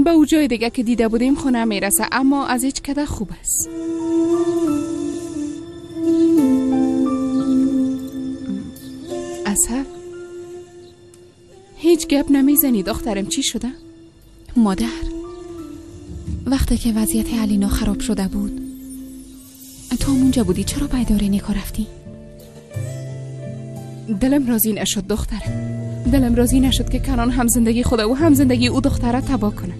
به او جای دیگه که دیده بودیم خونه میرسه، اما از هیچ کده خوب است. اصل هیچ گپ نمیزنی دخترم، چی شده؟ مادر، وقتی که وضعیت علینا خراب شده بود تو هم اونجا بودی، چرا به اداره نیکا رفتی؟ دلم راضی نشد دخترم، دلم راضی نشد که کنان هم زندگی خدا و هم زندگی او دختره تباه کنه.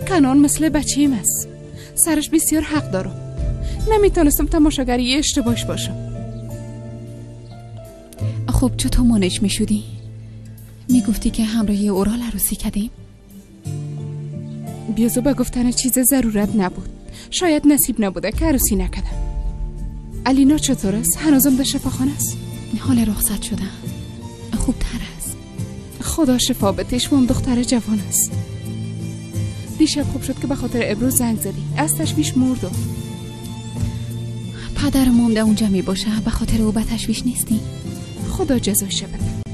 کنان مثل بچه‌م است، سرش بسیار حق دارم. نمیتونستم تماشاگری اشتباهش باشم. خب چطور مانعش میشدی؟ میگفتی که همراهی اورال عروسی کردیم؟ بیازو به گفتن چیز ضرورت نبود، شاید نصیب نبوده که عروسی نکردم. علینا چطور است؟ هنوزم در شفاخانه است؟ حال رخصت شده، خوبتر است. خدا شفا بده، و هم دختر جوان است. دیشب خوب شد که به خاطر ابرو زنگ زدی، از تشویش مردم. پدرم در اونجا می باشه، به خاطر او به تشویش نیستی. خدا جزایش بده،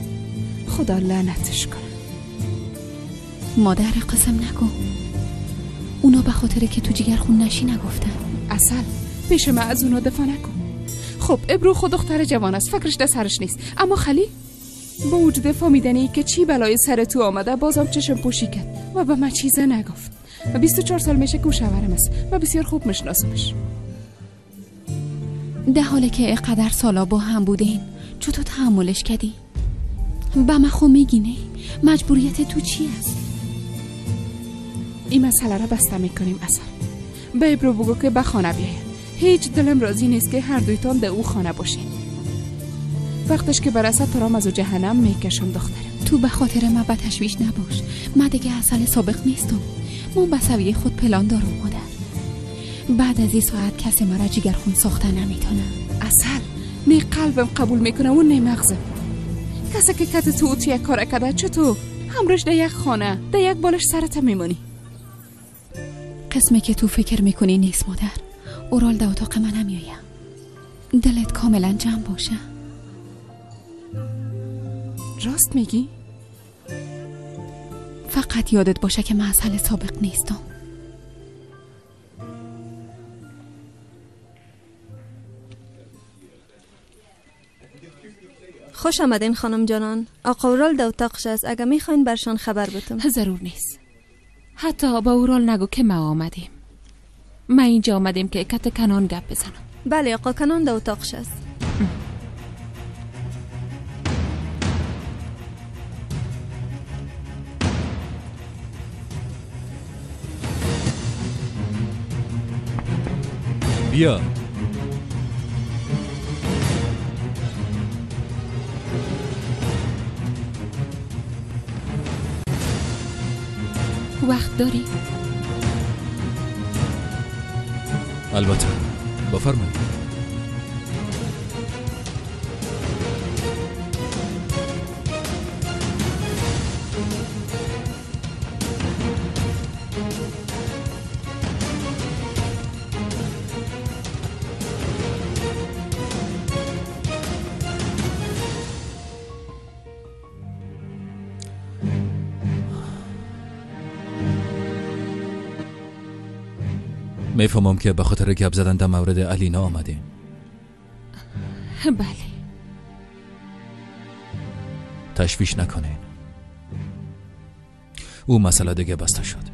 خدا لعنتش کنه. مادر قسم نگو، اونا به خاطر که تو جگر خون نشی نگفتن. اصل پیش من از اونا دفاع نکن. خب ابرو خود دختر جوان است، فکرش در سرش نیست، اما خلی با وجود فهمیدنی که چی بلای سر تو آمده بازم چشم پوشی کرد و به من چیزه نگفت. و 24 سال میشه که او شوهرم است و بسیار خوب میشناسمش. در حالی که اینقدر سالا با هم بودین چطور تحملش کردی؟ به من خو میگی نه؟ مجبوریت تو چی است؟ این مسئله را بسته میکنیم. اصلا به ابرو بگو که به خانه بیاید. هیچ دلم راضی نیست که هر دویتان در او خانه باشین. وقتش که برسد تو را از او جهنم میکشم دخترم. تو به خاطر من به تشویش نباش، من دیگه اصل سابق نیستم. من به سویه خود پلان دارم مادر. بعد از این ساعت کسی مرا جگرخون ساخته نمیتونه. اصل نه قلبم قبول میکنه و نه مغزم. کسی که کت تو تو یک کار کرده چطور همراهش در یک خانه در یک بالش سرت میمونی؟ قسمی که تو فکر میکنی نیست مادر. اورال در اتاق من نمیایم. دلت کاملا جمع باشه. راست میگی؟ فقط یادت باشه که من اصل سابق نیستم. خوش آمدین خانم جانان. آقا اورال در اتاقش است، اگه میخواین برشان خبر بتم. ضرور نیست. حتی با اورال نگو که ما آمدیم. ما اینجا آمدیم که کت کنان گپ بزنم. بله آقا کنان در اتاقش است. بیا. وقت داری؟ البته، بفرمایید. میفهمم که به خاطر گپ زدن در مورد علینا آمدیم. بله. تشویش نکنین، او مسئله دیگه بسته شد.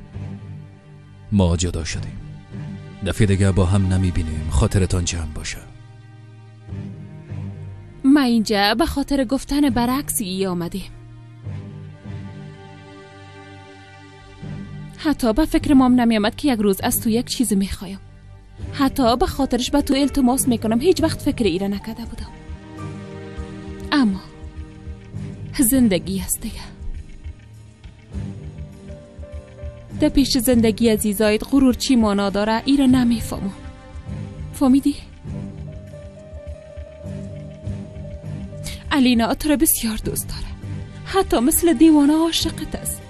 ما جدا شدیم، دفعه دیگه با هم نمیبینیم. خاطرتان جمع باشه. ما اینجا به خاطر گفتن برعکس ای آمدیم. حتی به فکر مام نمی آمد که یک روز از تو یک چیز میخوایم. حتی به خاطرش به تو التماس میکنم. هیچ وقت فکر ایره نکرده بودم، اما زندگی است دیگه. در پیش زندگی عزیزایت غرور چی مانا داره ایره نمیفهمم. فهمیدی؟ علینا تو را بسیار دوست داره، حتی مثل دیوانه عاشقت است.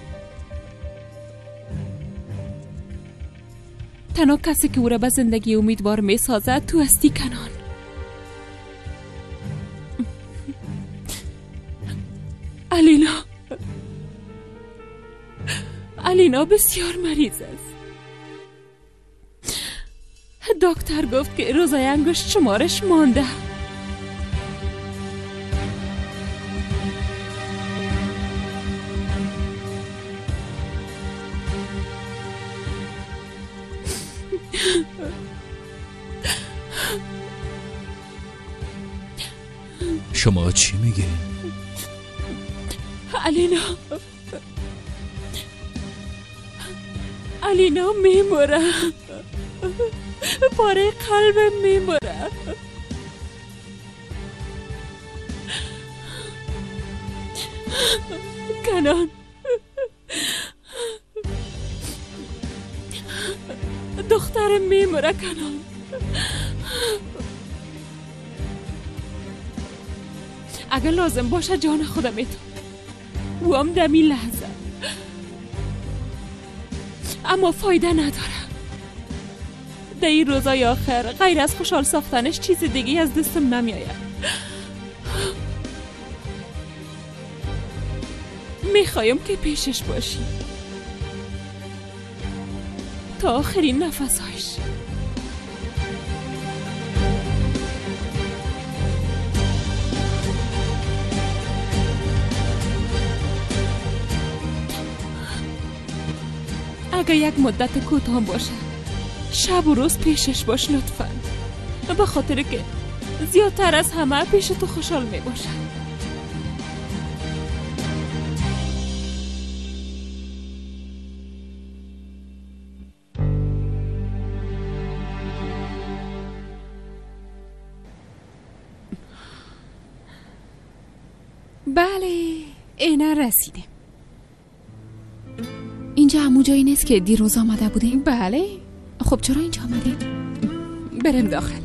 تنها کسی که او را به زندگی امیدوار می سازد تو هستی کنان. علینا Алина бисёр мариз аст. Доктор гуфт ки рӯзои ангушт шумораш монда. شما چی میگی؟ علینا علینا میموره، پاره قلبم میموره. کنان دخترم میموره. کنان اگر لازم باشه جان خودم میتم، او هم دمی لحظه، اما فایده نداره. در این روزای آخر غیر از خوشحال ساختنش چیز دیگه از دستم نمیآید. میخوایم که پیشش باشی تا آخرین نفسهایش. اگه یک مدت کوتاه باشه شب و روز پیشش باش لطفا، به خاطر که زیادتر از همه پیش تو خوشحال می باشه. بله اینا رسیدیم. اینجا همون جایی نیست که دیروز آمده بودیم؟ بله. خب چرا اینجا آمدیم؟ بریم داخل.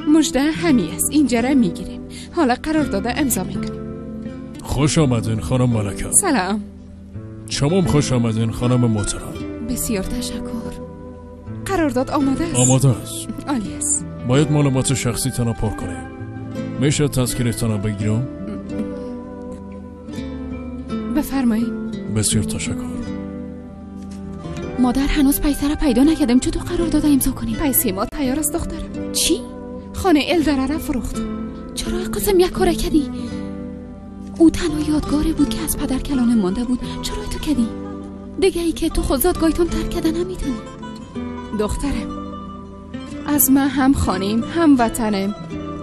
مژده همی است، اینجا را میگیریم. حالا قرار داده امضا میکنیم. خوش آمدین خانم ملکه. سلام. شما خوش آمدین خانم محترم. بسیار تشکر. قرارداد آماده است؟ آماده است. عالی است. باید معلومات شخصی تان را پر کنیم. میشه تذکره‌تان را بگیرم؟ بفرمایید. بسیار تشکر. مادر هنوز پیسه را پیدا نکردیم، چطور قرار داده امضا کنیم؟ پیسه ما تیار است دخترم. چی؟ خانه الدره را فروخت. چرا قسم یک کار کردی؟ او تنها یادگاری بود که از پدر کلانم مانده بود. چرا تو کردی؟ دیگه ای که تو خود زادگاهتون ترک کردن نمیتونی. دخترم از من هم خانیم هم وطنم،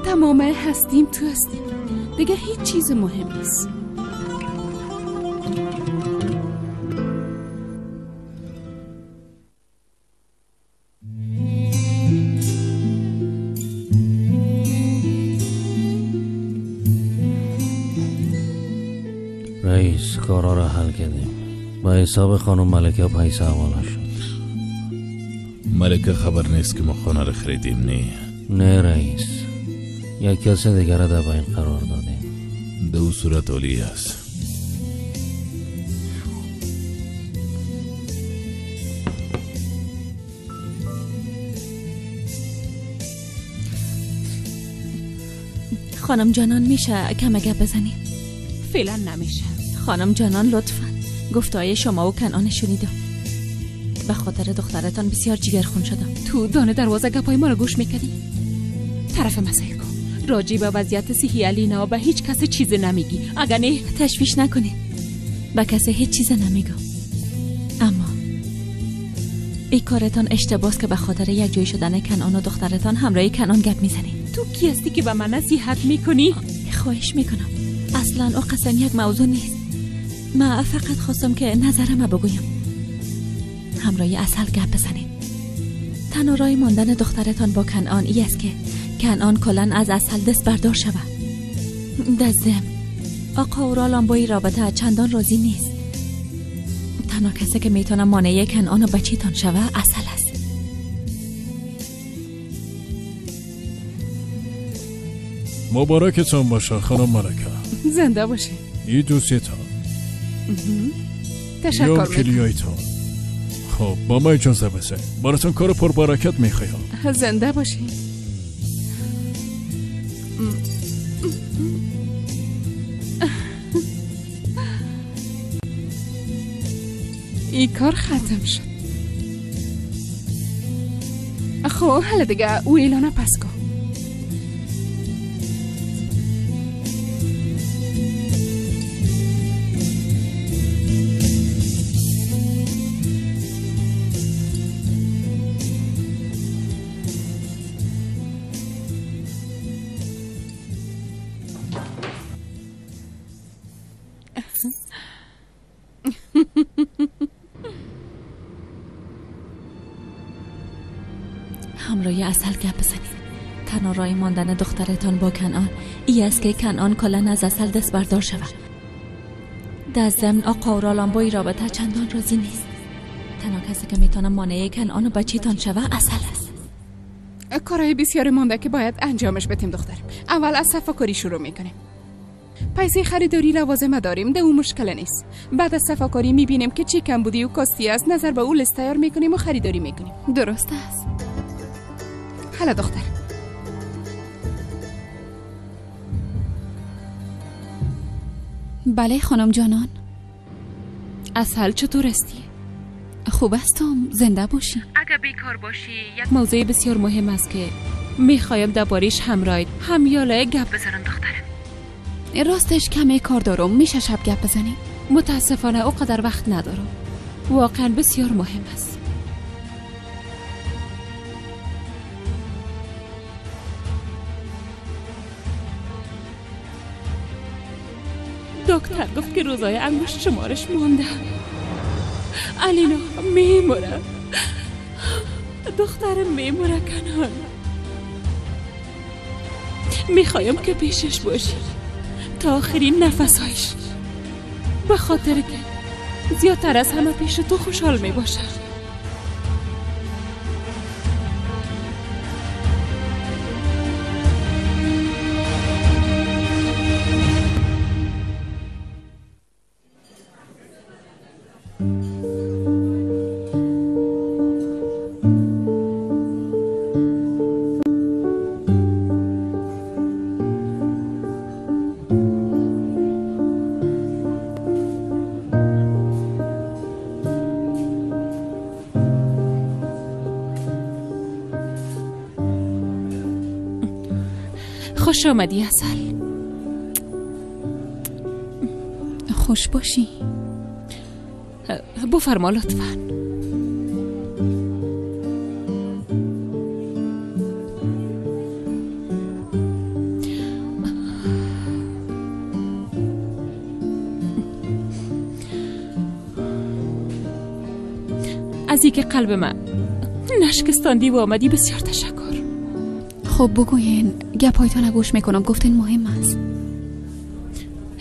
تمام هستیم تو هستیم، دیگه هیچ چیز مهم نیست. رئیس کارا را حل کردیم. با حساب خانم ملکه پیسه حواله شد. ملکه خبر نیست که ما خانه را خریدیم؟ نه نه رئیس، یک کس دیگر را در بین قرار دادیم. دو صورت عالی است. خانم جانان میشه کم گپ بزنیم؟ فعلا نمیشه. خانم جانان لطفا. گفتهای شما و کنعان شنیدم. به خاطر دخترتان بسیار جگرخون شدم. تو دانه دروازه گپای ما رو گوش میکردی؟ طرف مسائل کن. راجع به وضعیت صحی علینا به هیچ کس چیز نمیگی. اگر نه تشویش نکنید، به کسی هیچ چیز نمیگم. اما ای کارتان اشتباهه که به خاطر یک جای شدن کنعان و دخترتان همراه کنعان گپ میزنید. تو کی هستی که به من نصیحت میکنی؟ خواهش میکنم، اصلا او قسم یک موضوع نیست. من فقط خواستم که نظرم بگویم. همراه عسل گپ بزنید. تنها راه ماندن دخترتان با کنعان ای است که کنعان کلا از عسل دست بردار شود. در ضمن آقا اورال با این رابطه چندان راضی نیست. تنها کسی که میتونه مانع کنعان و بچیتان شود عسل است. مبارکتان باشه خانم ملکه. زنده باشی. این دوستیتان. تشکر میکنم. کلیایتان. خب با ما اجازه بسه، براتون کار پربرکت میخوایم. زنده باشی. کار ختم شد. خب حالا دیگه او اعلانه پس کن. همراه عسل گپ بزنید. تنها راه ماندن دخترتان با کنعان ای است که کنعان کلا از عسل دست بردار شود. در ضمن آقا اورالان با این رابطه چندان راضی نیست. تنها کسی که میتونه مانع کنعان و بچه‌تان شود عسل است. کارهای بسیار مانده که باید انجامش بدیم دخترم. اول از صفاکاری شروع میکنیم. پیسه خریداری لوازم داریم، ده او مشکل نیست. بعد از صفاکاری میبینیم که چی کم بودی و کاستی است، نظر به او لست تیار میکنیم و خریداری میکنیم. درست است. حالا دختر بله خانم جانان. عسل چطور هستی؟ خوب هستم، زنده باشی. اگر بیکار باشی یک موضوع بسیار مهم است که میخوایم درباره‌اش همراه هم یاله گپ بزنم دخترم. راستش کمی کار دارم، میشه شب گپ بزنیم؟ متاسفانه اوقدر وقت ندارم. واقعا بسیار مهم است. دکتر گفت که روزای انگشت شمارش مانده. علینا میموره، دخترم میموره. کنان میخوایم که پیشش باشی تا آخرین نفسهایش، به خاطر که زیادتر از همه پیش تو خوشحال میباشه. خوش آمدی عسل. خوش باشی. بفرما لطفا. از اینکه قلب من نشکستاندی و آمدی بسیار تشکر. خب بگوین، گپایتان گوش میکنم. گفتین مهم است.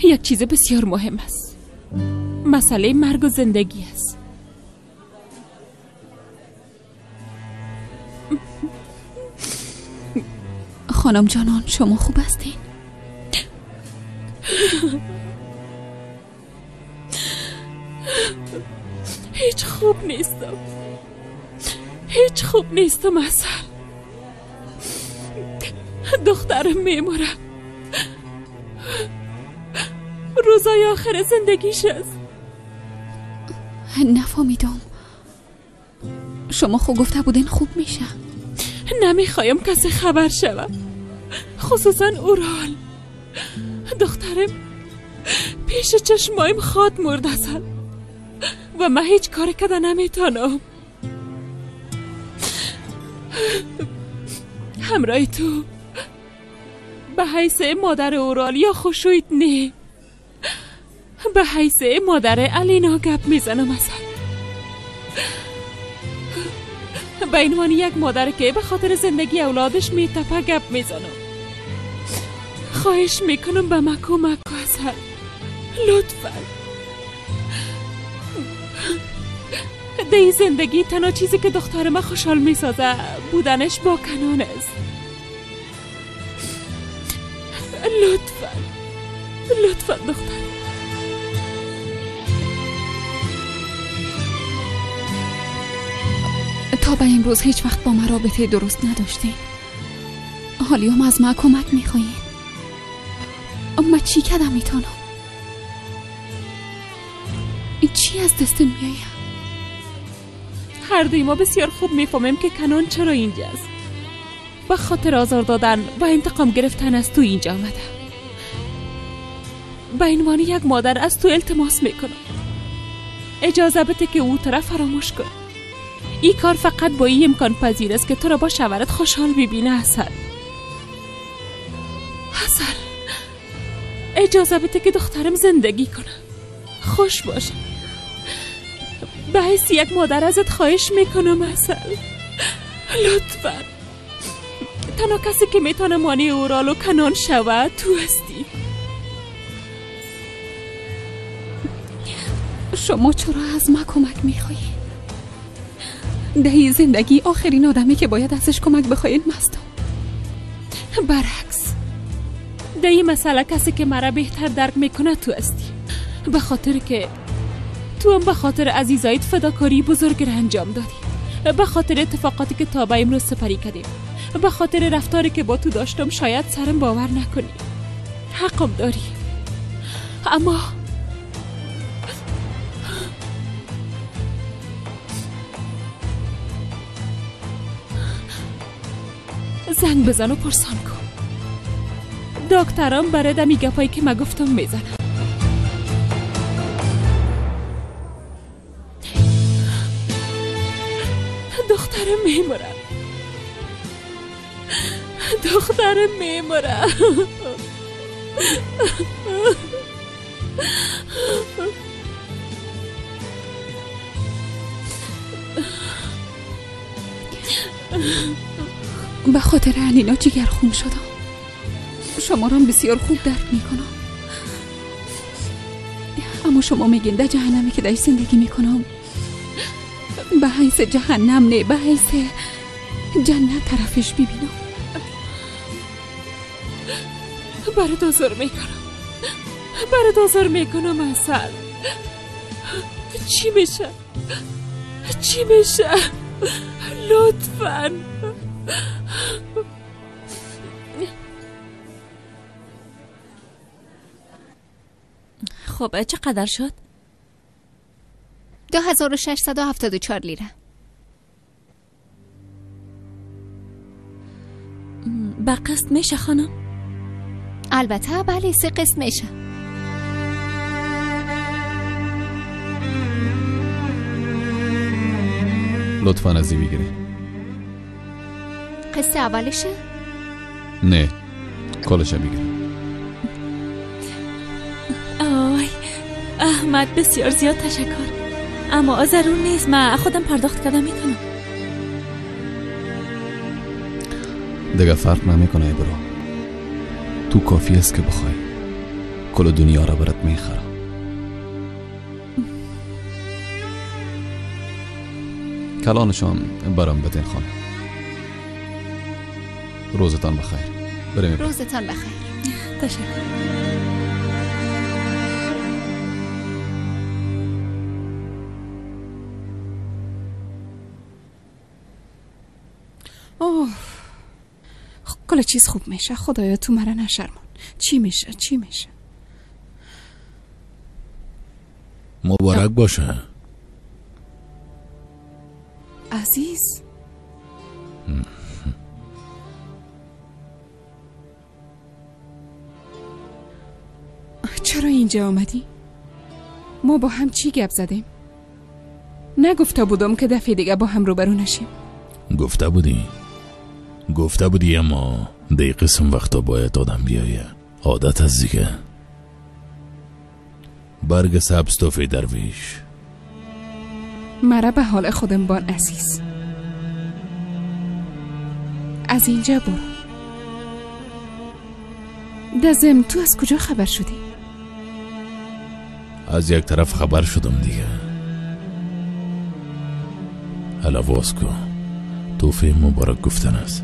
یک چیز بسیار مهم است. مسئله مرگ و زندگی است. خانم جانان شما خوب هستین؟ هیچ خوب نیستم، هیچ خوب نیستم اصلا. دخترم میموره، روزای آخر زندگیش است. نفهمیدم. شما خوب گفته بودین خوب میشه. نمیخوایم کسی خبر شود، خصوصا اورال. دخترم پیش چشمایم خواد مرد اصلا و من هیچ کار کده نمیتونم. همراه تو به حیث مادر اورال یا خوشویت نه، به حیث مادر علینا گپ میزنم اصلا. به عنوان یک مادر که به خاطر زندگی اولادش میتپه گپ میزنم. خواهش میکنم به من کمک کن اصلا، لطفا. در زندگی تنها چیزی که دختر من خوشحال میسازه بودنش با کنان است. لطفا لطفا دختر. تا به امروز هیچ وقت با من رابطه درست نداشتین. حالی هم از من کمک میخواین. اما چی کدم میتونم؟ چی از دستم میایم؟ هر دوی ما بسیار خوب میفهمیم که کنان چرا اینجاست. به خاطر آزار دادن و انتقام گرفتن از تو اینجا آمده. به عنوان یک مادر از تو التماس میکنم اجازه بده که او طرف فراموش کن. این کار فقط با این امکان پذیر است که تو را با شوهرت خوشحال ببینه. عسل، عسل، اجازه بده که دخترم زندگی کنه، خوش باشه. به حیث یک مادر ازت خواهش میکنم عسل، لطفا. تنها کسی که میتونه مانع اورال و کنان شود تو هستی. شما چرا از ما کمک میخوایی؟ دهی زندگی آخرین آدمی که باید ازش کمک بخواین مستم. برعکس، ده مسئله کسی که مرا بهتر درک میکنه تو هستی. به خاطر که تو هم به خاطر عزیزایت فداکاری بزرگ را انجام دادی، به خاطر اتفاقاتی که تا به امروز سپری کردیم، به خاطر رفتاری که با تو داشتم شاید سرم باور نکنی. حقم داری، اما زنگ بزن و پرسان کن. دکترم برای دمی گپایی که ما گفتم میزنم. دخترم میمره، دخترم میمره. به خاطر علینا جگر خون شدم. شما را بسیار خوب درک میکنم، اما شما میگین در جهنمی که درش زندگی میکنم به حیث جهنم نه، به حیث جنت طرفش ببینم. برات عذر میکنم، برات عذر میکنم عسل. چی میشه؟ چی میشه؟ لطفاً. خب چقدر شد؟ 2674 لیره. با قسط میشه خانم؟ البته بله، 3 قسط میشه. لطفا از این بگیرین. قسط اولشه؟ نه، کلش میگیرم. آی احمد بسیار زیاد تشکر، اما ضرور نیست، من خودم پرداخت کردم میتونم. دیگه فرق نمیکنه برو، تو کافی است که بخوای کل دنیا را برات میخرم. کلانشان برام بدین خانم. روزتان بخیر. بریم. روزتان بخیر. تشکر. اوه کل چیز خوب میشه. خدایا تو مرا نشرمان. چی میشه؟ چی میشه؟ مبارک باشه عزیز. چرا اینجا آمدی؟ ما با هم چی گپ زدیم؟ نگفته بودم که دفعه دیگه با هم روبرو نشیم؟ گفته بودی، گفته بودی، اما دی قسم وقتا باید آدم بیایه. عادت از دیگه. برگ سبز توفی درویش. مرا به حال خودم بان عزیز. از اینجا برو. دزم تو از کجا خبر شدی؟ از یک طرف خبر شدم دیگه. حالا واز کن. توفی مبارک گفتن است.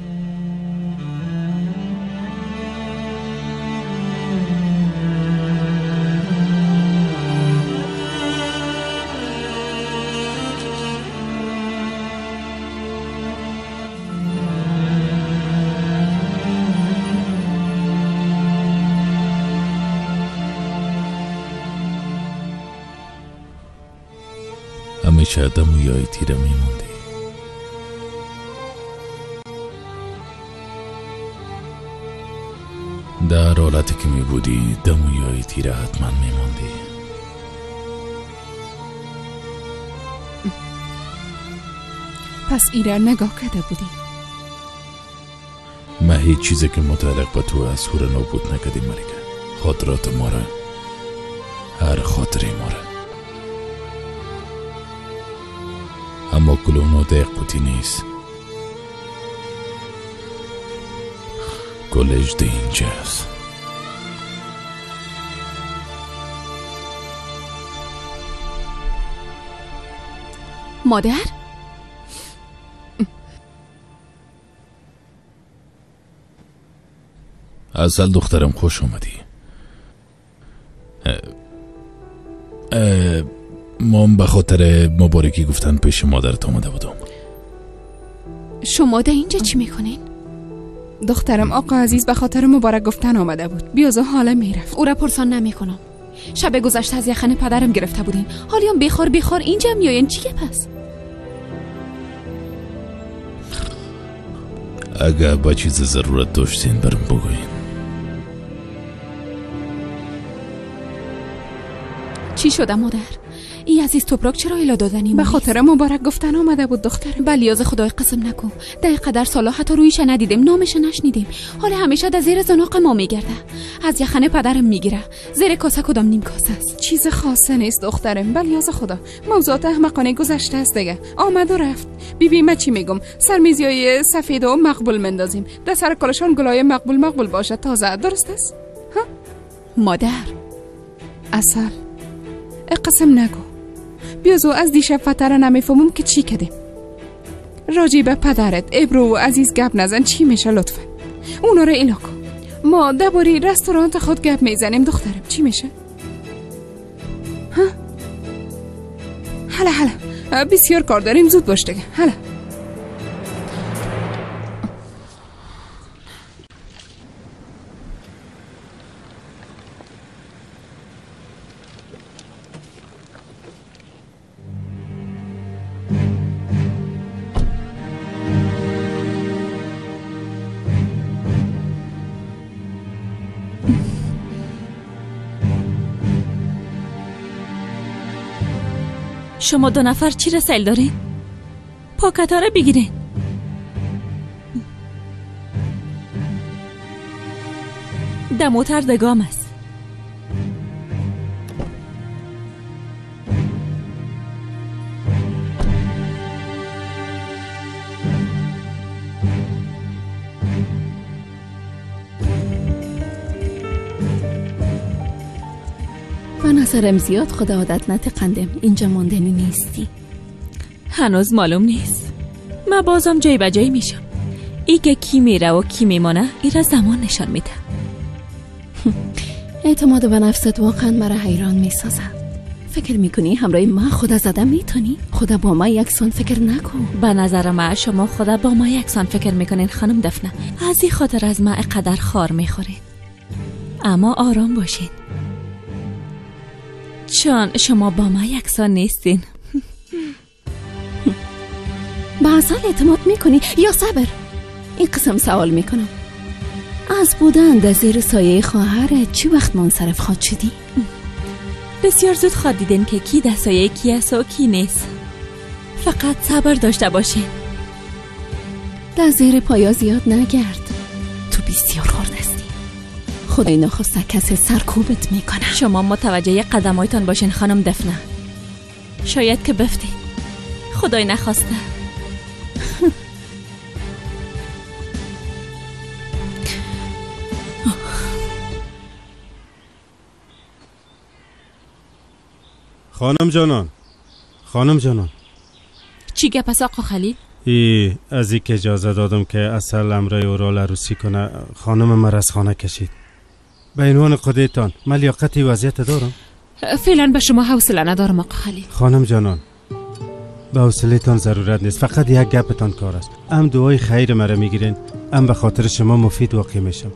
همیشه دم و یای تیره میموندی. در حالتی که می بودی دمویای تیره حتما می ماندی. پس ایره نگاه کرده بودی؟ ما هیچ چیزی که متعلق به تو از هور نابود نکردیم ملکه. خاطرات ما را، هر خاطره ما را. اما کلونا در قوطی نیست. کلش ده اینجاست. مادر؟ اصل دخترم خوش اومدی. ما به خاطر مبارکی گفتن پیش مادرت آمده بودم. شما در اینجا چی میکنین؟ دخترم آقا عزیز به خاطر مبارک گفتن آمده بود. بیازو حاله میرفت. او را پرسان نمیکنم. شب گذشته از یخن پدرم گرفته بودین. حالیام بیخار بیخار اینجا میاین. چیه پس؟ اگه با چیز ضرورت داشتین برم بگوین. چی شده مادر؟ ای عزیز توپراک چرا ایلا دادنی؟ به خاطر مبارک گفتن آمده بود دخترم. بلیاز خدای قسم نکن. در قدر سالا حتی رویش ندیدیم، نامش نشنیدیم. حالا همیشه در زیر زناق ما میگرده. از یخنه پدرم میگیره. زیر کاسه کدام نیم کاسه است. چیز خاصه نیست دخترم. بلیاز خدا موضوعات احمقانه گذشته است دیگه. آمد و رفت. بیبی ما چی میگم؟ سرمیزیای سفید و مقبول مندازیم. در سر کلشان گلای مقبول مقبول باشه تازه. درست است؟ ها؟ مادر اصل قسم نگو. بیازو از دیشب فتره نمیفهمم که چی کدیم. راجی به پدرت ابرو و عزیز گپ نزن. چی میشه لطفا؟ اونا رو ایلا کن. ما درباره رستورانت خود گپ میزنیم دخترم. چی میشه؟ ها؟ حالا حالا بسیار کار داریم، زود باش دیگه. حالا شما دو نفر چی را سیل دارین؟ پاکت ها را بگیرین. دموتر دگام است. به نظرم زیاد خدا عادت نتقندم. اینجا ماندنی نیستی. هنوز معلوم نیست. من بازم جای به جای میشم. ای که کی میره و کی میمانه ایرا زمان نشان میده. اعتماد به نفست واقعا مرا حیران میسازه. فکر میکنی همراه من خدا زده میتونی؟ خدا با من یکسان فکر نکن. به نظر من شما خدا با ما یکسان فکر میکنین خانم دفنه. از این خاطر از من قدر خار میخورین. اما آرام باشین، چون شما با ما یکسان نیستین. به اصل اعتماد میکنی یا صبر؟ این قسم سوال میکنم. از بودن در زیر سایه خواهرت چی وقت منصرف خواد شدی؟ بسیار زود خواد دیدین که کی در سایه کی است و کی نیست. فقط صبر داشته باشین. در زیر پایا زیاد نگرد. تو بسیار خرد هستی. خدای نخواسته کسی سرکوبت میکنه. شما متوجه قدمایتان باشین خانم دفنه. شاید که بفتین. خدای نخواسته. خانم جانان، خانم جانان. چی گپ است آقا خلیل؟ ای از اینکه اجازه دادم که اصل امرای اورال عروسی کنه، خانم مرا از خانه کشید. به عنوان خودتان من لیاقت وضعیت دارم؟ فعلا به شما حوصله ندارم آقا خلیل. خانم جانان، به حوصله‌تان ضرورت نیست. فقط یک گپتان کار است. هم دعای خیر مرا میگیرین، هم به خاطر شما مفید واقع میشم.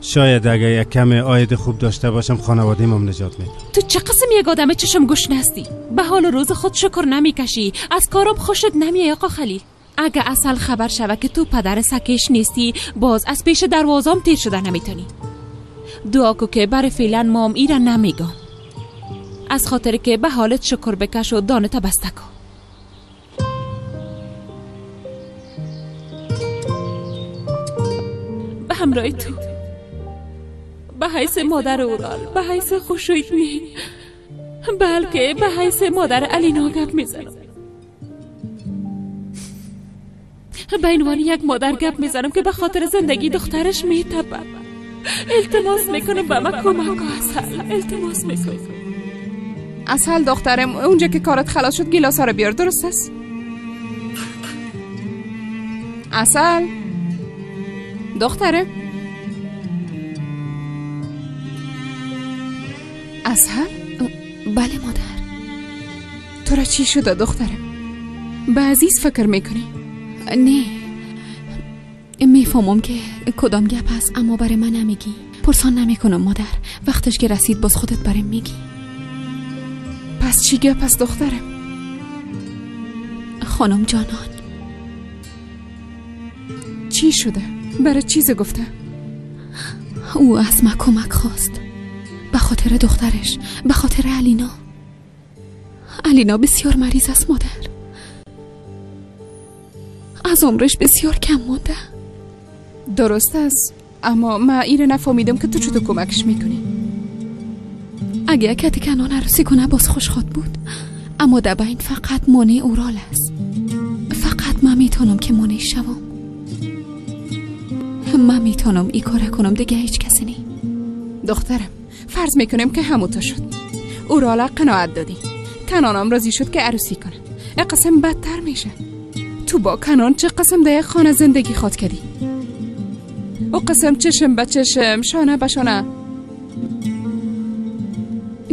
شاید اگر یک کم عاید خوب داشته باشم خانواده‌ام هم نجات میدم. تو چه قسم یک آدم چشم گوش هستی؟ به حال روز خود شکر نمیکشی، از کارم خوشت نمیای آقا خلیل. اگه اصل خبر شوه که تو پدر سکش نیستی، باز از پیش دروازام تیر شده نمیتونی. دعا کو که برای فعلا مام ایره نمیگم، از خاطر که به حالت شکر بکش و دانه تا بسته کن. به همراه تو، به حیث مادر اورال، به حیث خوشویت نی، بلکه به حیث مادر علینا گپ میزنم. به عنوان یک مادر گپ میزنم که به خاطر زندگی دخترش میتپم. التماس میکنم به من کمک کن عسل، التماس میکنم. عسل دخترم، اونجا که کارت خلاص شد گیلاس ها رو بیار، درست است؟ عسل دخترم، عسل؟ بله مادر. تو را چی شده دخترم؟ به عزیز فکر میکنی؟ نه، میفهمم که کدام گپ است، اما برای من نمیگی. پرسان نمیکنم مادر، وقتش که رسید باز خودت برام میگی. پس چی گپ است دخترم؟ خانم جانان. چی شده؟ برای چیز گفته؟ او از ما کمک خواست، به خاطر دخترش، به خاطر علینا. علینا بسیار مریض است مادر، از عمرش بسیار کم مانده. درست است، اما من ایره نفهمیدم که تو چطور کمکش میکنی. اگه کتی کنان عروسی کنه باز خوش خواد بود، اما در بین فقط مانع اورال است. فقط من میتونم که مانع شوم. من میتونم ای کار کنم، دیگه هیچ کسی نی. دخترم، فرض میکنیم که همونطور شد، اورال قناعت دادی، کنانم راضی شد که عروسی کنه. قسم بدتر میشه. تو با کنان چه قسم در یک خانه زندگی خواد کردی؟ او قسم چشم به چشم، شانه به شانه.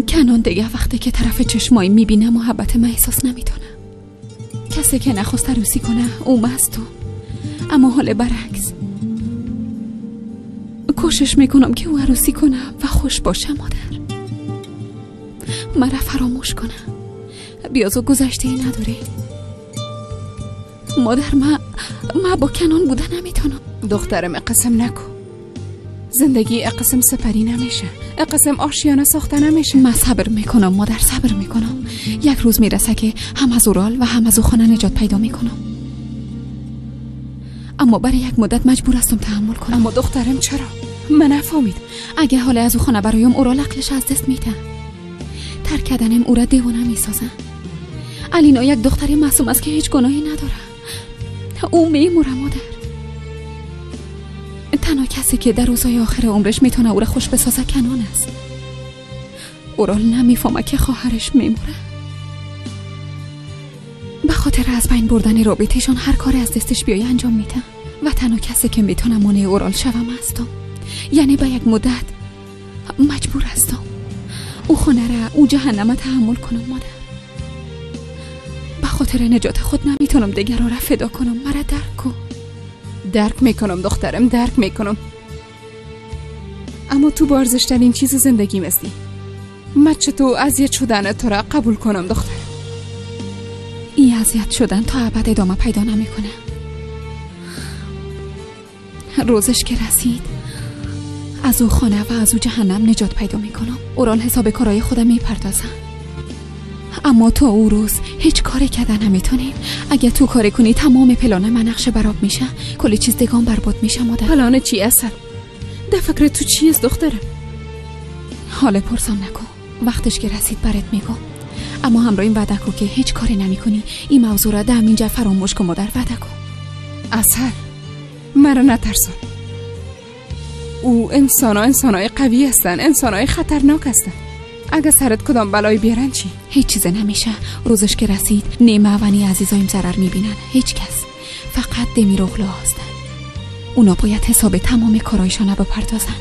کنان دیگه وقتی که طرف چشمایی میبینه محبت من احساس نمیتونه. کسی که نخواست عروسی کنه او مستو، اما حال برعکس. کوشش میکنم که او عروسی کنه و خوش باشه مادر، مرا فراموش کنه، بیازو گذشته ای نداره مادر. من با کنان بوده نمیتونم. دخترم قسم نکن، زندگی قسم سپری نمیشه، قسم آشیانه ساخته نمیشه. من صبر میکنم مادر، صبر میکنم. یک روز میرسه که هم از اورال و هم از او خانه نجات پیدا میکنم، اما برای یک مدت مجبور هستم تحمل کنم. اما دخترم چرا؟ من نفهمیدم. اگه حال از او خانه برایم اورال عقلش از دست میده. ترک کردنم او را دیوانه میسازم. علینا یک دختر معصوم است که هیچ گناهی نداره. او میموره مادر. تنها کسی که در روزهای آخر عمرش میتونه او را خوش بسازه کنان است. اورال نمیفهمه که خواهرش میموره. به خاطر از بین بردن رابطهشان هر کاری از دستش بیای انجام میده و تنها کسی که میتونه مانع اورال شوم هستم. یعنی به یک مدت مجبور هستم او خانه را، او جهنم تحمل کنم مادر. به خاطر نجات خود نمیتونم دیگر را فدا کنم. مرا درک کن. درک میکنم دخترم، درک میکنم، اما تو با ارزشترین چیز زندگیم هستی. من چطور اذیت شدن تو را قبول کنم دخترم؟ این اذیت شدن تا ابد ادامه پیدا نمیکنه. روزش که رسید از او خانه و از او جهنم نجات پیدا میکنم. اورال حساب کارای خودم میپردازم، اما تا او روز هیچ کاری کردن نمیتونیم. اگه تو کاری کنی تمام پلان من نقشه براب میشه، کلی چیز دگان برباد میشه مادر. پلان چی اصلا؟ در فکر تو چی است دخترم؟ حال پرسم نکن، وقتش که رسید برات میگم. اما همراه این وعده کو که هیچ کاری نمیکنی. این موضوع را در اینجا فراموش کن مادر، وعده کو. اصل مرا نترسان. او انسانای قوی هستن، انسانای خطرناک هستن. اگه سرت کدام بلایی بیارن چی؟ هیچ چیز نمیشه. روزش که رسید نیمه و نی عزیزایم ضرر میبینن. هیچ کس، فقط دمیروغلو هستن. اونا باید حساب تمام کارایشان رو بپردازن.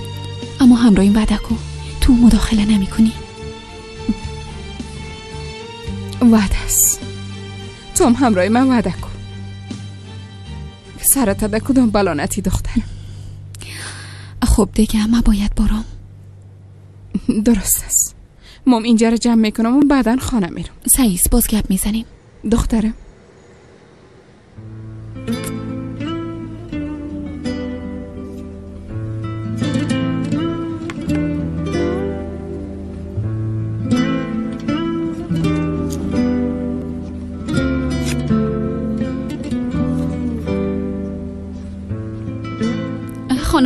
اما همراه این وعده کو تو مداخله نمیکنی. وعده است. تو هم همراه من وعده کن سرت ده کدام بلانتی دخترم. خب دیگه من باید برام. درست است. مام اینجا رو جمع میکنم و بعدا خانه میرم. سعیس باز گپ میزنیم دخترم.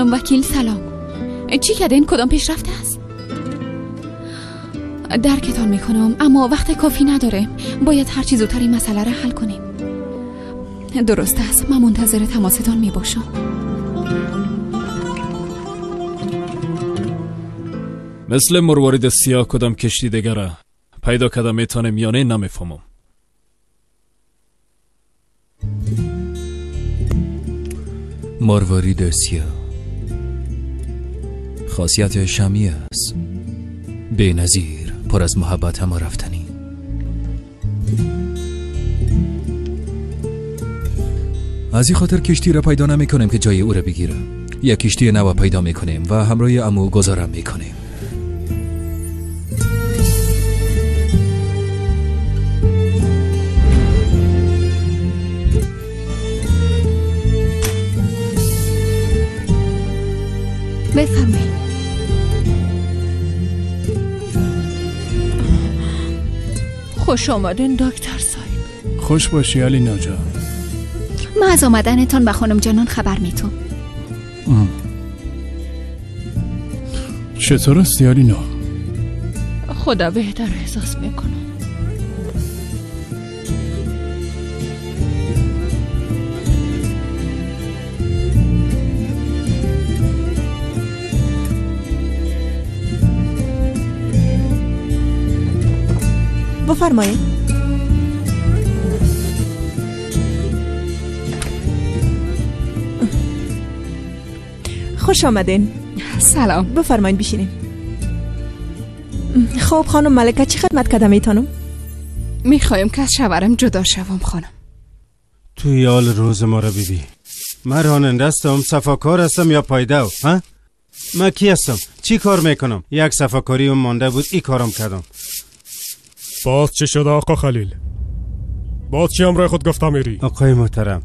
خانم وکیل سلام. چی کردین؟ کدام پیشرفته است؟ درکتان میکنم اما وقت کافی نداره. باید هر چیز زودتر این مسئله را حل کنیم. درست است، من منتظر تماستان میباشم. مثل مروارید سیاه کدام کشتی دیگر پیدا کردم میتونم یا نه نمیفهمم. مروارید سیاه خاصیت شمی است، بی‌نظیر، پر از محبت هم رفتنی. از این خاطر کشتی را پیدا نمی کنیم که جای او را بگیره. یک کشتی نو پیدا می کنیم و همراه عمو گذارم می کنیم. بفرمایید. خوش آمدین دکتر صاحب. خوش باشی علی جان. من از آمدنتان به خانم جانان خبر میتم. چطور استی آلینا؟ خدا بهتر احساس میکنم. بفرمایید. خوش آمدین. سلام. بفرمایید بشینین. خب خانم ملکه چی خدمت کردم میتونم؟ میخوایم که از شوهرم جدا شوم خانم. توی حال روز ما را بیبی. من راننده هستم، صفاکار هستم یا پایدو؟ ها؟ من کی هستم؟ چی کار میکنم؟ یک صفاکاری مانده بود ای کارم کردم. باز چی شده آقا خلیل؟ باز چی امرای خود گفته میری؟ آقای محترم،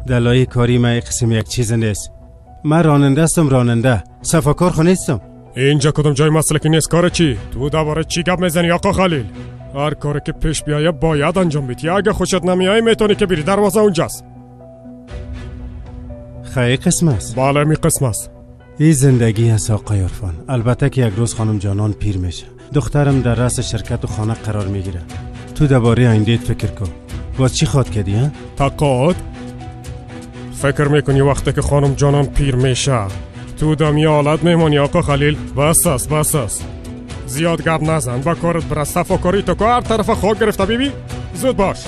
دلای کاری من قسم یک چیز نیست. من راننده هستم، راننده، صفاکار خو نیستم. اینجا کدام جای مسلکی نیست. کار چی؟ تو دوباره چی گپ میزنی آقا خلیل؟ هر کاری که پیش بیایه باید انجام بدی. اگه خوشت نمیای میتونی که بری، دروازه اونجاست. خیلی قسم است. بله می قسم است. این زندگی است آقای عرفان. البته که یک روز خانم جانان پیر میشه، دخترم در رأس شرکت و خانه قرار میگیره. تو درباره آینده‌ات فکر کن. باز چی خواد کردی ها؟ تقاعد؟ فکر میکنی وقتی که خانم جانان پیر میشه تو دمی حالت میمانی آقا خلیل؟ بس است، بس است. زیاد گپ نزن، با کارت برس. صفاکاری تو که هر طرف خاک گرفته بیبی. زود باش.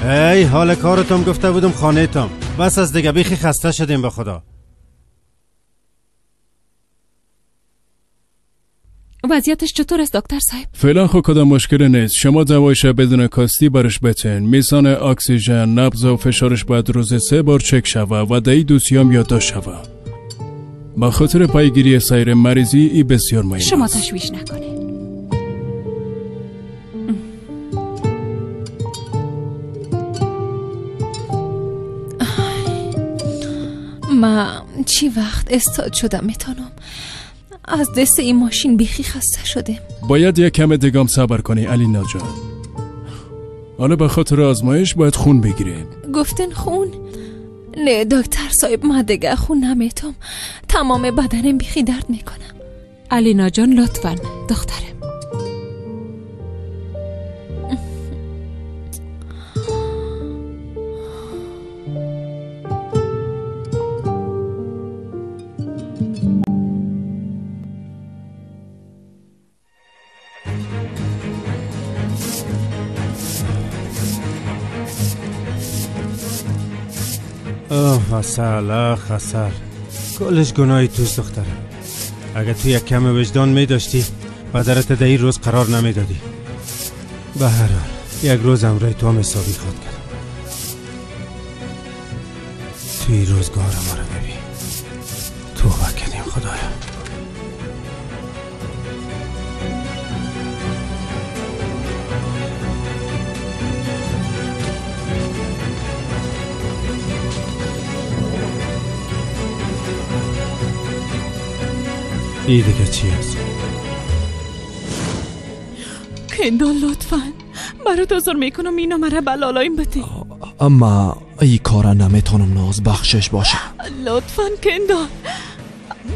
ای حال کارتم گفته بودم خانه تم. بس از دیگه، بیخی خسته شدیم به خدا. وضعیتش چطور است دکتر صاحب؟ فعلا خو کدام مشکل نیست. شما دوایش بدون کاستی برش بتین. میزان اکسیژن، نبض و فشارش باید روز 3 بار چک شوه و دایی دوسیام یادداشت شوه. به خاطر پیگیری سایر مریضی ای بسیار مهم است. شما تشویش نکنید. ما چی وقت استاد شدم میتونم از دست این ماشین بیخی خسته شده. باید یک کم دیگم صبر کنی علینا جان. حالا به خاطر آزمایش باید خون بگیریم. گفتن خون؟ نه دکتر صاحب، ما دیگه خون نمیتونم. تمام بدنم بیخی درد میکنم. علینا جان لطفاً دخترم. اوه عسل، اخ عسل، کلش گناهی توست دخترم. اگه تو یک کم وجدان می داشتی پدرت در این روز قرار نمی دادی. به هر حال یک روز امرای تو هم حسابی خواد کردم. توی روزگار ما رو ببین. توبه کردیم خدایا. ای دیگه چی هست؟ کندال لطفا برات عذر میکنم اینو مرا به لالایم بده. اما ای کارا نمیتونم ناز، بخشش باشه. لطفا کندال،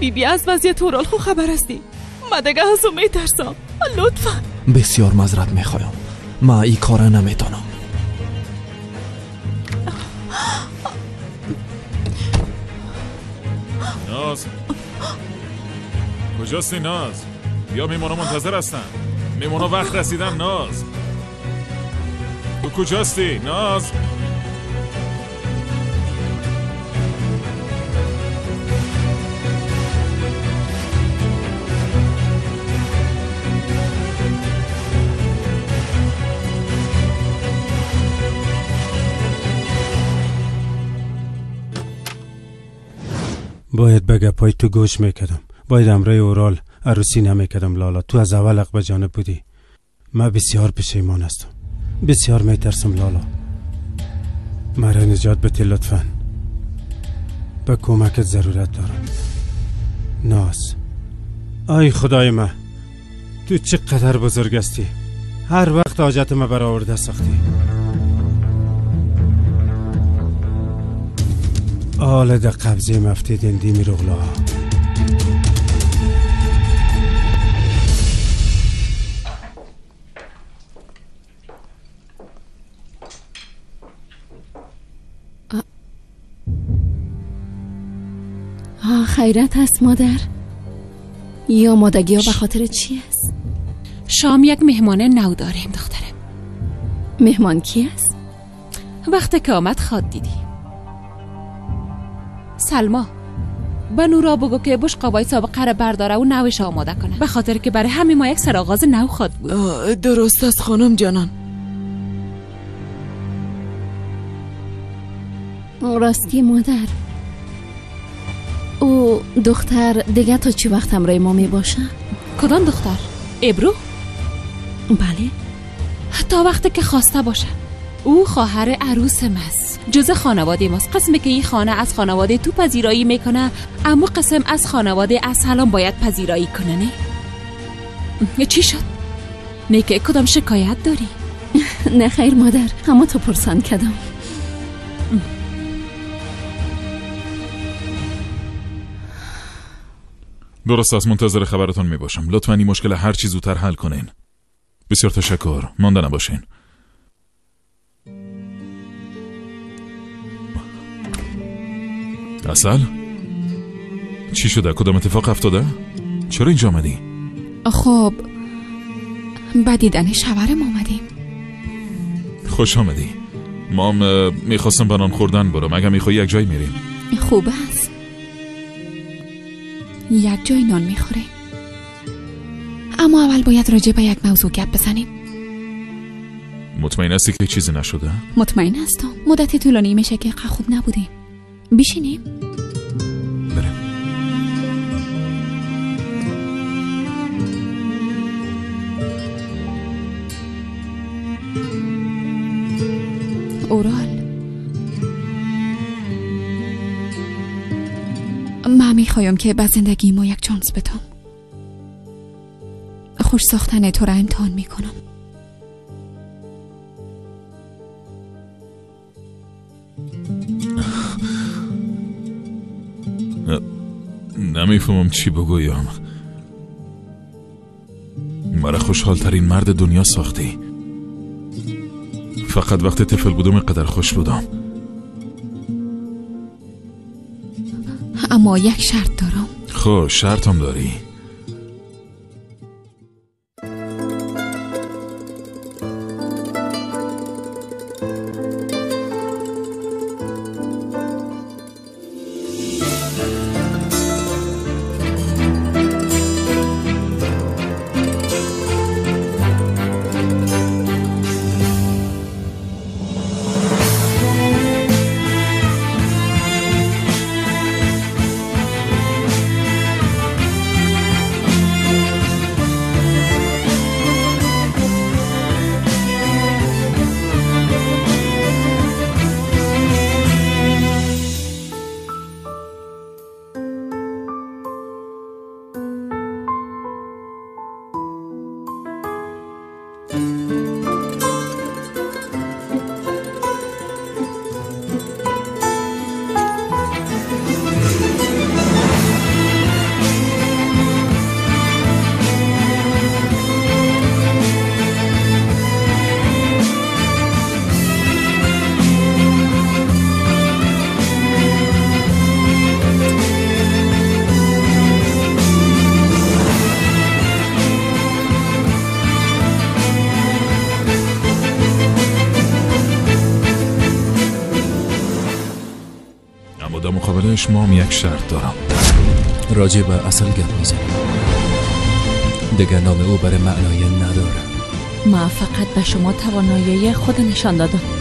بی بی از وضعیت اورال خو خبر هستی، من دیگه از او میترسم. لطفا. بسیار معذرت میخوایم، ما ای کارا نمیتونم. ناز کجاستی ناز؟ بیا میمونا منتظر هستن. میمونا وقت رسیدن. ناز تو کجاستی ناز؟ باید به گپای تو گوش میکردم. باید امرای اورال عروسی نمیکردم لالا. تو از اول حق به جانب بودی. من بسیار پشیمان هستم، بسیار میترسم لالا. مرا نجات بده لطفا، به کمکت ضرورت دارم. ناز، آی خدای من، تو چقدر بزرگ هستی. هر وقت حاجت من برآورده ساختی. آل در قبضه مفتیدین دیمی رغلا. خیرت هست مادر؟ یا مادگی ها به خاطر چی است؟ شام یک مهمان نو داریم دخترم. مهمان کی است؟ وقت که آمد خواد دیدی. سلما به نورا بگو که بشقابای سابقه را برداره و نوش آماده کنه، به خاطر که برای همه ما یک سرآغاز نو خواد بود. درست است خانم جانان. راستی مادر، او دختر دیگه تا چی وقت همراه ما می باشه؟ کدام دختر؟ ابرو؟ بله، تا وقتی که خواسته باشه. او خواهر عروس ماست، جز خانواده ماست. قسمی که این خانه از خانواده تو پذیرایی میکنه، اما قسم از خانواده ارسلان باید پذیرایی کنه. نه چی شد؟ نه که کدام شکایت داری؟ نه خیر مادر، اما تو پرسان کردم. درست است، منتظر خبرتان میباشم. لطفاً این مشکل هر چی زودتر حل کنین. بسیار تشکر، مانده نباشین. اصل؟ چی شده؟ کدام اتفاق افتاده؟ چرا اینجا آمدی؟ خب با دیدن شوهرم آمدیم. خوش آمدی. ما هم میخواستم بنان خوردن برم. اگر میخوایی یک جای میریم. خوب است، یک جای نان میخوریم. اما اول باید راجع به یک موضوع گپ بزنیم. مطمئن هستی که چیزی نشده؟ مطمئن هستم. مدت طولانی میشه که خوب نبودیم. بشینیم؟ بریم. اورال، من میخوایم که به زندگی ما یک چانس بدم. خوش ساختن تو را امتحان میکنم. نمیفهمم چی بگویم. مرا خوشحال ترین مرد دنیا ساختی. فقط وقت طفل بودم قدر خوش بودم. اما یک شرط دارم. خب شرط هم داری؟ مقابلش ما هم یک شرط دارم. راجع به اصل گپ میزنیم. دیگه نام او برای معنای نداره. ما فقط به شما توانایی خود نشان دادم.